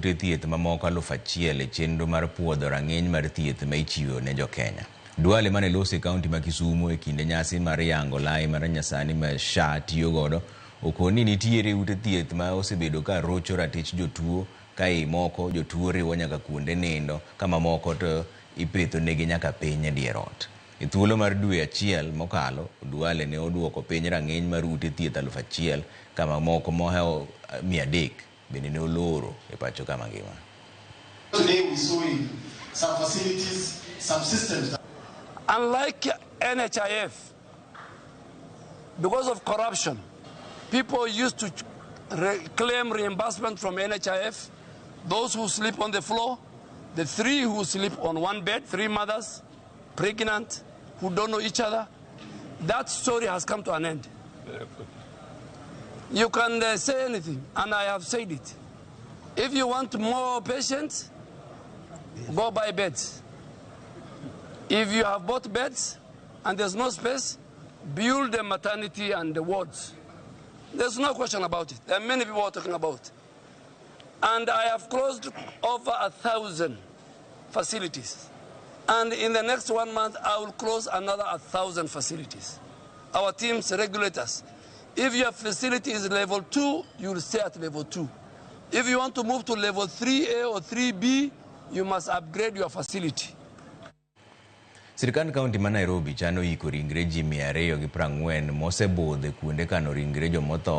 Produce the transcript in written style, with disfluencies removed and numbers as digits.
ute thieth mamoko 1000 e chenro mar puodho rang'iny mar thieth ma ichiwo ne jokenya. Duale mane loso e kaunti ma Kisumu e kinde nyasi mar yango lai mar nyasani ma SHA tiyo godo okoni ni nitiere ute thieth ma osebedo ka rocho ratich jotuo ka ei moko jotuo riwo nyaka kuonde nindo ka mamoko to ipetho negi nyaka piny e dier ot. E thuolo mar dwe achiel mokalo, Duale ne oduoko piny rang'iny mar ute thieth 1000 ka mamoko mohewo 300 bende ne oloro e pacho ka mangima. Today we saw in some facilities, some systems. Unlike NHIF, because of corruption, people used to claim reimbursement from NHIF. Those who sleep on the floor, the three who sleep on one bed, three mothers, pregnant, who don't know each other. That story has come to an end. You can say anything, and I have said it. If you want more patients, go buy beds. If you have bought beds and there's no space, build the maternity and the wards. There's no question about it. There are many people talking about it. And I have closed over 1,000 facilities. And in the next 1 month, I will close another 1,000 facilities. Our teams, regulators. If your facility is level 2, you will stay at level 2. If you want to move to level 3A or 3B, you must upgrade your facility. Sirkand kaunti ma Nairobi chano yiko ringre ji 240 mosebudho e kuonde kano ringre jomotho.